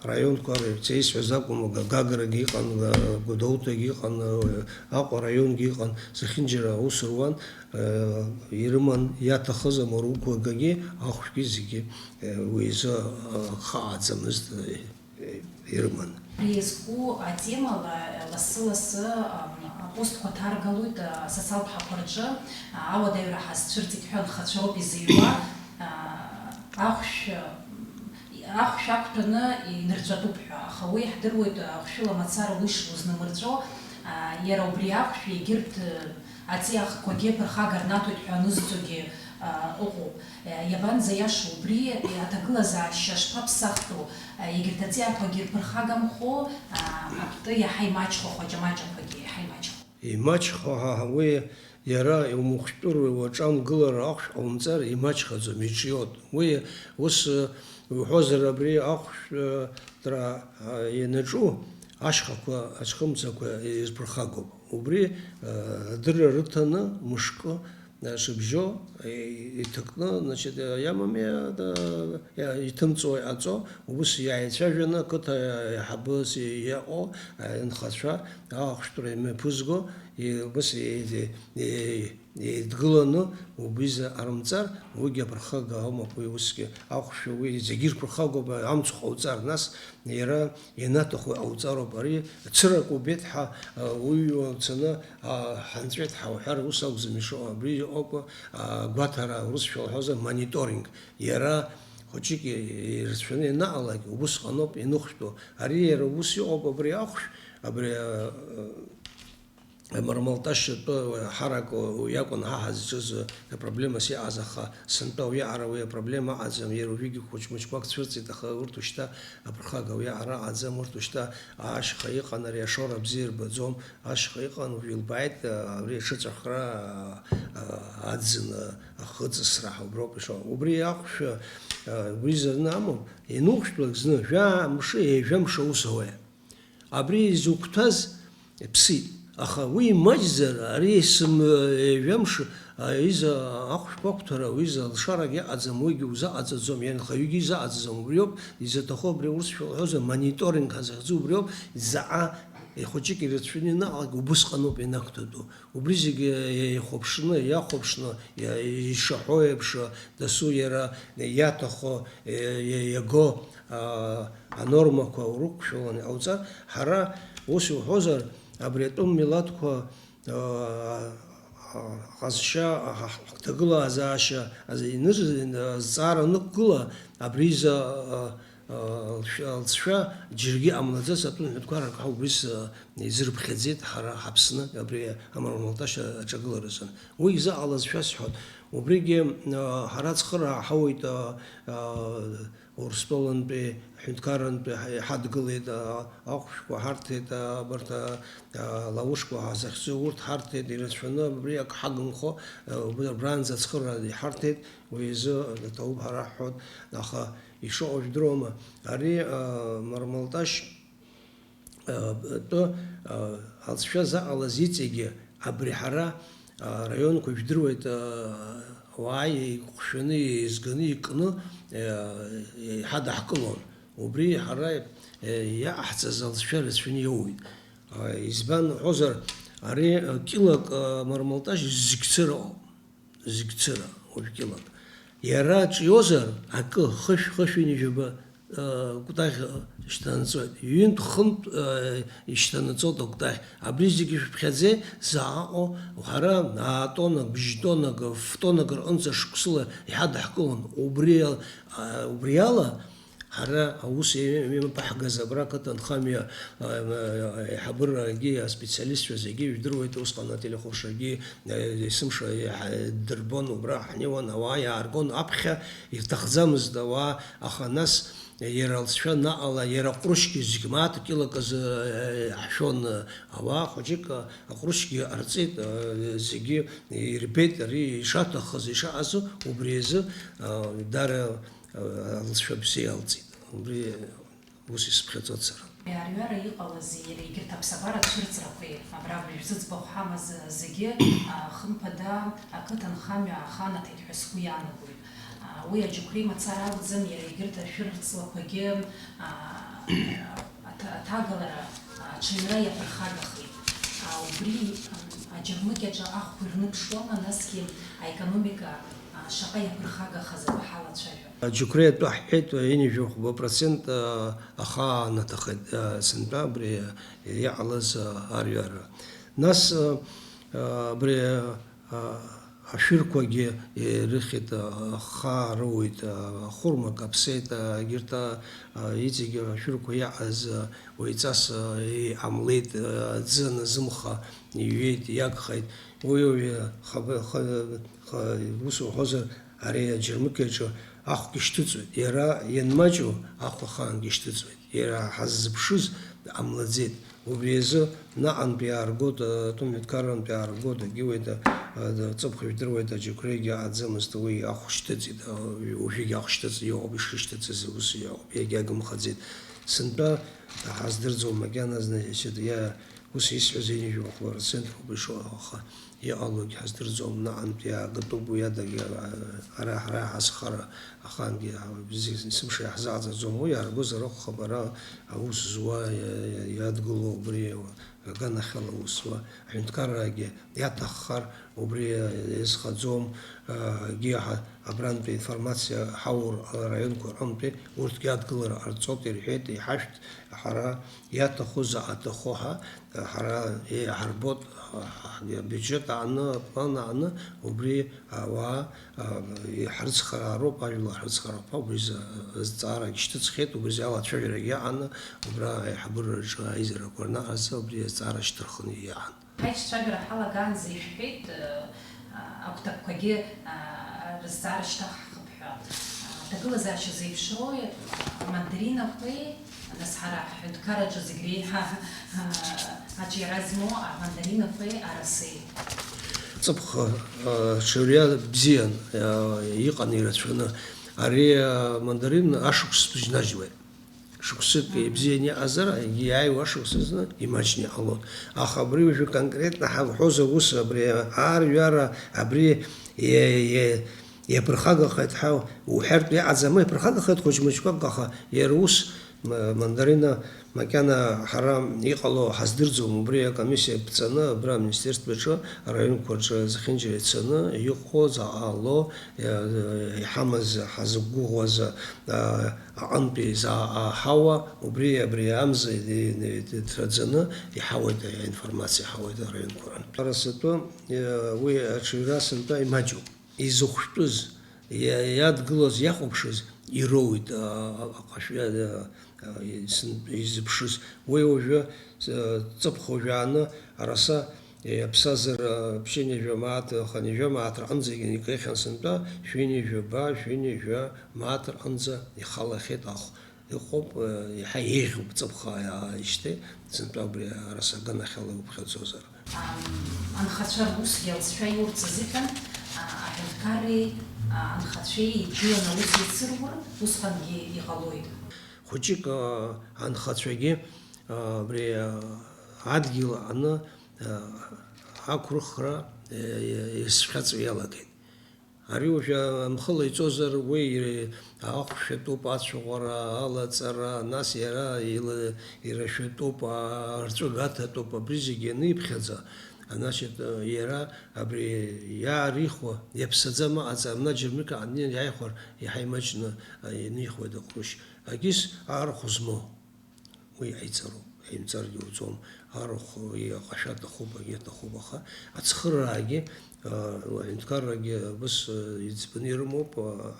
араионқәа рҵеисҳәаз акәым, Га-, Гаграгьы иҟан, Га-, Гәдоуҭагьы иҟан, Аҟәа араионгьы иҟан, зехьынџьара аус руан, э, ирыман, иаҭахыз амаруқәагагьы, ахәшәгьы зегьы, э, уи изы, э, хааӡамызт, э, ирыман. Ари иазку атемала лассы-лассы, ам, апостқәа ҭаргалоит, а, асоциалтә ҳақәа рҿы, а, ауадаҩра ҳазцәырҵит ҳәа анхацәа роуп изыҩуа, а, ахәшә, ахәшә ақәтәаны инырҵәатәуп ҳәа, аха уи иаҳдыруеит, а, ахәшәыла мацара уи шузнымырҵәо, а, иара убри ахәшә егьырҭ, а, Аҵиаахқәагьы ԥырхага рнаҭоит ҳәа анызҵогьы, а, ыҟоуп. Е, иабанӡаиашоу убри, е, аҭагылазаашьа шԥаԥсахтәу? Е, егьырҭ аҵиаақәагьы рԥырхагамхо, а, атәы иаҳа имаҷхо, ахәаҷамаҷақәагьы иаҳа имаҷхо. Имаҷхо ҳәа уи иара иумыхәшәтәыруеи, уаҿамгылар ахәшә ҟаумҵар, имаҷхаӡом, иҿиоит. Уи ус, э, уҳәозар, абри ахәшәтәра, а, ианаҿу ашьхақәа, аҽхымцақәа ирԥырхагоуп. Убри, э, адырра рыҭаны, мышкы, э, шыбжьо, э, иҭакны, значит, э, иамами, э, иа-, иҭымҵуа иҟаҵо, убыс иааицәажәаны ақыҭа аиҳабыс иаҟоу, э, инхацәа ахәшәтәра имҩаԥызго, и-, убыс и-, и-, еидгыланы убри изы арымҵар, уигьы аԥырхага аума, уи усгьы ахәшәы, уи зегьы ирԥырхагоуп, амцхә ҟауҵар, нас иара ианаҭаху иҟауҵароуп. Ари цырак убеит ҳәа, а, уҩуа уцаны, а, ҳанҵәеит ҳәа уҳәар, ус акәӡам ишыҟоу. Абри иҟоуп, а, гәаҭара, урысшәа уҳәозар, мониторинг. Иара хәыҷык ирацәаны ианаҟалак, убысҟаноуп иныхәтәу. Ари иара убыс иҟоуп, абри ахәшә, абри, а, Амармалташьатәы ҳарак уи акәын ҳа ҳазҿыз, апроблемас иҟаз, аха сынтәа уиаҟара уи апроблема аҟаӡам, иара уажәыгьы хәыҷ-мыҷқәак цәырҵит, аха урҭ ушьҭа аԥырхага уиаҟара аҟаӡам, урҭ ушьҭа ашьха иҟан, ари ашоура бзиа ирбаӡом, ашьха иҟан, уажә илбааит, абри аҽыҵәахра, а, аӡын, ахыҵысра ҳәа уброуп ишо. Убри ахәшәы, а, уи зны амоуп, ианухәшәтәлак зны, жәаа мшы, ҩажәа мшы аус ауеит. Абри изықәҭәаз иԥсит, аха уи имаҷзар, ари есымша, а, иза ахәшәқәа ақәҭәара, уи иза алшарагь иҟаӡам, уигьы узаҟаҵаӡом, ианхаҩгьы изаҟаҵаӡом. Убриоуп изаҭаху, абри урысшәа уҳәозар, мониторинг ҳазыхьӡу убриоуп, заҟа ихәыҷык ирацәаны ианаҟалак, убысҟаноуп ианақәҭәатәу. Убри зегьы еихәаԥшны, иахәаԥшны, иа-, ишаҳәо еиԥш, дасу иара иаҭаху, иа-, иа-, иаго, аа, анормақәа урықәшәаланы иҟауҵар, ҳара, ус иуҳәозар, абри атәым милаҭқәа, аа, аҟазшьа, ҳ-, ҳ-, ҳҭагылазаашьа азы иныр-, азҵаара анықәгыла, абри изы, а, а, лшәа-, лҵшәа џьаргьы ҟамлаӡац, атәым ҳәатәқәа рак ҳа убри с-, изырԥхьаӡеит ҳара ҳаԥсны, абри амармалташь аҿагыларазын. Уи изыҟалаз шәасҳәоит. Убригьы, а, ҳара ацхыраа ҳауеит, а, а, Урыстәылантәи, аҳәынҭқаррантәи ҳа-, иҳадгылеит, а, ахәшәқәа ҳарҭеит, а, абарҭ, а, а, лаушқәа ҳазыхьӡу урҭ ҳарҭеит, ирацәаны абри ак ҳагымхо, а, убри абранӡа ацхырра иҳарҭеит, уи изы даҭоуп ҳара ҳҳәоит, аха ишыҟоу жәдыруама, ари, а, мармалташь атәы, алҵшәа заҟалаз иҵегьы абри ҳара, араионқәа жәдыруеит, ауаа еиқәхшәаны, еизганы, икны, иҳадаҳкылон. Убри ҳара иаҟаҳҵаз алҵшәа рацәаны иоуеит. Избан уҳәозар, ари килак мармалташь зегь цыра ыҟоуп. Зегь цыра, уажә килак. Иара ҿиозар, акы, хышә, хышә ҩынҩажәаба, э, кәтаӷь, э, шьҭанаҵоит. Ҩынтә, хынтә, э, ишьҭанаҵоит акәтаӷь. Абри зегьы шәыԥхьаӡеи, заҟа ыҟоу, ҳара, аа, тоннак, бжь тоннак, ф-, тоннак рҟынӡа шықәсыла иҳадаҳкылон. Убри ал-, а, убри ала, Ҳара аус еимаԥаҳгаз абра ақыҭанхамҩа, а, а, аиҳабырагьы, аспециалистцәа зегьы ижәдыруеит, усҟан ателехәаԥшрагьы, а, есымша иаҳ-, дырбон, убра ҳнеиуан, ауаа иааргон аԥхьа, ирҭахӡамызт ауаа, аха нас иара алҵшәа наҟала, иара аҟәрышьгьы зегь мааҭ килак азы, а, ҳшәон, а, ауаа хәыҷык, а, аҟәрышьгьы ҟарҵеит, а, зегьы ирбеит, ари ишаҭахыз, ишаҟаз, убри азы, а, дара алҵшәа бзиа алҵит. Убри ус исыԥхьаӡоит сара. Арҩара иҟалази иара егьырҭ аԥсабара цәырҵрақәеи, абра абри шәзыӡбахә ҳамаз зегьы, а, хымԥада, ақыҭанхамҩа аханаҭеит ҳәа сгәы иаанагоит. А, уи аџьықәреи мацара акәӡам, иара егьырҭ ашәырҵлақәагьы, а, аҭа-, аҭагалара, а, аҽаҩра иаԥырхагахеит. А, убри, ам, аџьармыкьаҿы ахәқәа ирныԥшуама, насгьы аекономика, а, шаҟа иаԥырхагахаз атәы ҳалацәажәап. Аџьықәреи атәы ҳҳәеит, ҩынҩажәи хәба процент ахаан аҭахеит, сынтәа абри иҟалаз арҩара. Нас, абри ашәырқәагьы ирыхьит, ахаа роуеит, ахәырма каԥсеит, егьырҭ, иҵегь ашәырқәа иаҟаз уаҩҵас иҟамлеит, аӡы аназымха иҩеит, иагхеит. Уи, уи, хаба-, ха-, ха-, ус уҳәозар, ари аџьармыкьаҿы ахәгьы шьҭыҵуеит. Иара ианмаҷу, ахә ахаангьы шьҭыҵуеит. Иара ҳаззыԥшыз ҟамлаӡеит. Убри азы наҟантә иааргоит, атәым ҳәынҭқаррантә иааргоит, агьуеит, а, ҵыԥх жәдыруеит, аџьықәреигьы аӡамызт, уи ахә шьҭыҵит, а, уажәыгь ахә шьҭыҵ-, иоуп, ишышьҭыҵыз ус иоуп, иагьагымхаӡеит. Сынтәа ҳаздырӡом макьаназы, значит, иа-, ус исҳәаз ҩынҩажәи хәба процент роуп ишыҟоу, аха иҟалогь ҳаздырӡом, наҟынтә иаагатәуп уи адагьы, ара ҳара ҳазхара ахаангьы, зегь есымша иаҳзааӡаӡом, уи иааргозар акәхап, ара аус зуа, иа-, иа-, иадгыло убри аганахьала аус зуа аҳәынҭқаррагьы иаҭаххар, убри иазхаӡом, егьи ҳа-, абрантәи информациа ҳаур араионқәа рҟынтәи урҭгьы адгылара ҟарҵоит ирҳәеит, иҳашәҭ ҳара иаҭаху заҟа аҭаху ҳәа, ҳара еиҳарбоит, ҳ-, ҳ-, абиуџьет ааны, аплан ааны, убри ауаа, а, иҳрыцхраароуп, ажәлар ҳрыцхраарақәа, убри зы-, зҵаарагь шьҭыҵхьеит, убри алацәажәарагь иааны, убра аиҳабыраҿы аизарақәа рнаҟараз убри азҵаара шьҭырхын иаан. Ҳаицәажәара ҳалагаанӡа ишәҳәеит, а, агәҭакқәагьы, а, рызҵаара шьҭаҳхып ҳәа. А, аҭагылазаашьа зеиԥшроуи, а, мандаринақәеи, нас ҳара ҳҳәынҭқарраҿы зегь реиҳа, а, аҿиара змоу амандаринақәеи арасеи. Ҵыԥх, а, ҽырҩа бзиан, а, иҟан ирацәаны. Ари, а, мандарин ашықәс бжьнажьуеит. Шықәсык ибзианы иҟазар, егьи иааиуа ашықәс азы имаҷны иҟалон. Аха абри уажәы конкретно ҳазҳәоз аус, абри аарҩара, абри иа-, иа-, иаԥырхагахеит ҳәа уҳәартә иҟаӡам, иаԥырхагахеит хәыҷ-мыҷқәак, аха иара ус, Ма-, Мандарина макьана ҳара иҟало ҳаздырӡом, убри акомиссиа ԥҵаны абра аминистерстваҿы араионқәа рҿы зехьынџьара ицаны иҟоу заҟа ало, иа-, иҳамаз, ҳазықәгәыӷуаз, а, аҟынтәи заҟа ҳауа, убри абри амза и-, и-, иҭраӡаны иҳауеит, аинформациа ҳауеит араионқәа рынтә. Арасатәы, е, уи аҽаҩра сынтәа имаҷуп. Изыхәшәтәыз, иа-, иадгылаз, иахәаԥшыз ироуит, а, а, аҟашәа, а, а, исн-, изыԥшыз. Уи уажәы, а, ҵыԥх уажәааны араса, е, аԥсазар, а, ԥшьынҩажәа мааҭ, хынҩажәа мааҭ рҟынӡагьы икеихьан сынтәа, шәинҩажәа ба, шәинҩажәа мааҭ рҟынӡа ихалахьеит ахә. Иҟоуп, э, иаҳа еиӷьуп ҵыԥх ааижьҭеи, сынтәа убри араса аганахьала иуԥхьаӡозар. Ам, анхацәа русгьы алҵшәа иурц азыҳәан, а, аҳәынҭқарреи, а, анхацәеи еидгыланы аус еицырур, усҟангьы иҟалоит. Хәыҷык, а, анхацәагьы, а, абри, а, адгьыл аҟны, а, ақәрыхра, э, иазхьаҵуа иалагеит. Ари уажәы амхы лаиҵозар, уи ахәшәатәуп, ацәаӷәара, алаҵара, нас иара ила-, ирашәатәуп, а-, арҵәыга аҭатәуп, абри зегьы аниԥхьаӡа, значит, иара абри иаарихуа, иаԥсаӡам аҟаҵара, мына џьармыкьа аҟны иааихәар, иаҳа имаҷны, а, инихуеит аҟәрышь. Агьыс арахә змоу. Уи аиҵароуп, аимҵаргьы уӡом. Арахә иаҟашәа аҭахуп, агьи аҭахуп, аха ацхыраагьы, а, аҳәынҭқаррагьы абыс, а, иӡбаны ирымоуп, а,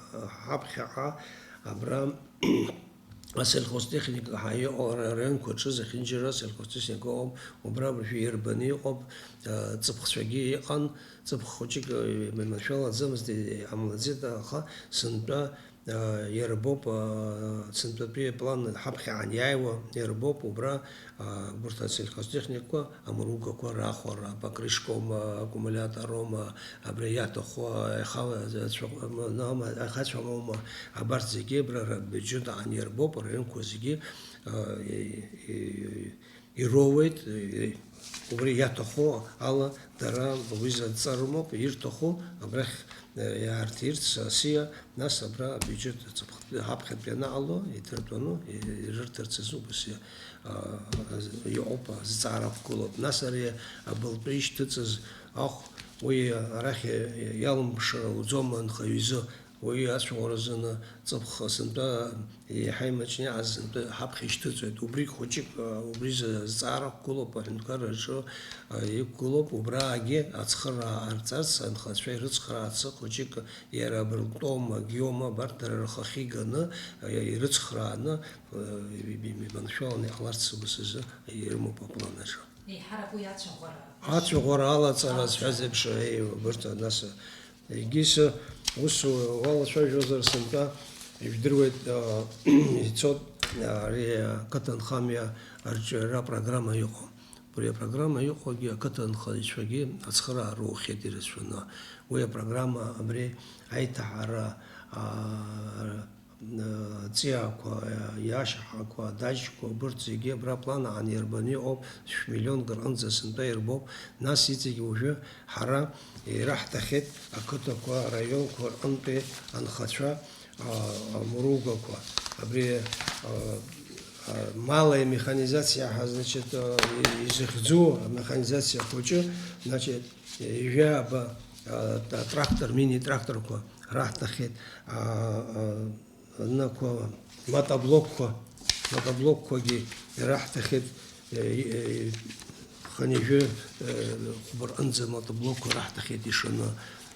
ҳаԥхьаҟа абра асельхозтехника ҳа иҟоу ара-, араионқәа рҿы зехьынџьара асельхозтехника ыҟоуп, убра абыржәы иарбаны иҟоуп, а, ҵыԥхцәагьы иҟан, ҵыԥх хәыҷык, а, иманшәалаӡамызт, иҟамлаӡеит, аха сынтәа Иара боуп, сынтәатәи аплан ҳаԥхьа аниааиуа, иара боуп убра, урҭ асельхозтехникақәа, амругақәа рахәара, апокрышкоума, аккумулиатороума, абри иаҭаху аихала ацәа-, м-, м-, аихацәа моума, абарҭ зегьы абра рбиуџьет аан иара боуп, араионқәа зегьы, а, и-, и-, Ироуеит, э, убри иаҭаху ала дара уи зыдҵа рымоуп, ирҭаху абрахь, э, иаарҭирц асиа, нас абра абиуџьет аҵыԥх-, аԥхьатәи анаҟало, иҭыртәаны, и-, ирырҭарц азы убас иа-, а, а, иҟоуп, азҵаара ақәгылоуп. Нас ари абылтәы ишьҭыҵыз ахә, уи арахь иалымԥшра лӡом анхаҩ изы. Уи ацәаӷәара азыны ҵыԥх сынтәа еиҳа имаҷны иҟаз сынтәа ҳаԥхьа ишьҭыҵуеит. Убригь хәыҷык, а, убри за-, зҵаара ақәгылоуп аҳәынҭқарраҿы, а, иқәгылоуп, убраагьы ацхыраа ҟарҵарц анхацәа ирыцхраарц хәыҷык иара абыртәоума, гиома, абарҭ дара рхахьы иганы, а, ирыцхрааны, а, и-, и-, иманшәаланы иҟаларц убас азы ирымоуп аплан аҿы. Еиҳарак уи ацәаӷәара. Ацәаӷәара алаҵара зҳәаз еиԥш, еи, убарҭ, нас, егьыс ус уалацәажәозар сынтәа, ижәдыруеит, а, ицоит, а, ари ақыҭанхамҩа арҿиара программа иҟоу. Убри апрограмма иҟоугьы ақыҭанхаҩцәагьы ацхыраара рухьеит ирацәаны. Уи апрограмма абри аиҭаҳара, а, ҵиаақәа, иашьаҳақәа, адаҷқәа, убырҭ зегьы абра аплан аан иарбаны иҟоуп, шә-миллионк рҟынӡа сынтәа ирбоуп. Нас иҵегь уажәы ҳара ираҳҭахьеит ақыҭақәа, араионқәа рҟынтәи анхацәа, а, амругақәа. Абри, а, а, малая механизация ҳәа, значит, а, и-, изыхьӡу амеханизациа хәыҷы, значит, ҩажәа аба, а, та-, трактор, мини-тракторқәа раҳҭахьеит. А, а, Нақәа, мотоблокқәа, мотоблокқәагьы ираҳҭахьеит, е, е, хынҩажәи, е, хәба рҟынӡа мотоблокқәа раҳҭахьеит ишаны.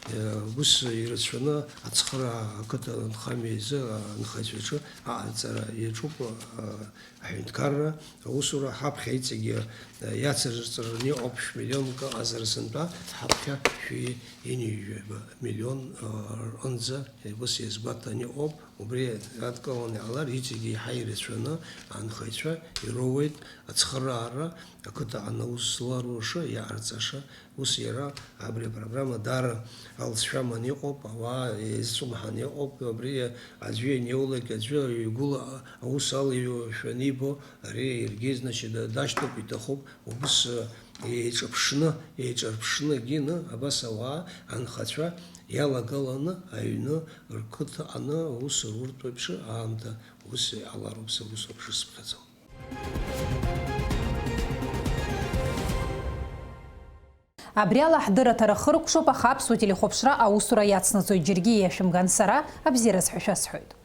Е, ус ирацәаны ацхыраа ақыҭа анхамҩа изы анхаҩцәа рҿы аҟаҵара иаҿуп, а, аҳәынҭқарра аусура ҳаԥхьа иҵегьы, е, иацырҵараны иҟоуп шә-миллионк ыҟазар сынтәа, ҳаԥхьа шәи ҩынҩажәаба миллион, а, рҟынӡа, е, ус иазгәаҭаны иҟоуп. Убри адкыланы иҟалар, иҵегьы еиҳа ирацәаны анхаҩцәа ироуеит ацхыраара, ақыҭа анаус зларуша, иааирҵаша, ус иара абри апрограмма даара алҵшәа аманы иҟоуп, ауаа еизҵәымҳаны иҟоуп, абри аӡәы ианиоулак, аӡәы игәыла аус алыҩуашәа анибо, ари иаргьы, значит, дашьҭоуп, иҭахуп, убыс, Еиҿаԥшны, еиҿарԥшны егьины абас ауаа, анхацәа иалагаланы аҩны рқыҭа аны аус руртә еиԥш аамҭа ус иҟалароуп сара усоуп шысԥхьаӡо. Абри ала ҳдырраҭара хыркәшоуп, аха Аԥсуа телехәаԥшра аусура иацнаҵоит, џьаргьы иашәымган, сара абзиараз ҳәа шәасҳәоит.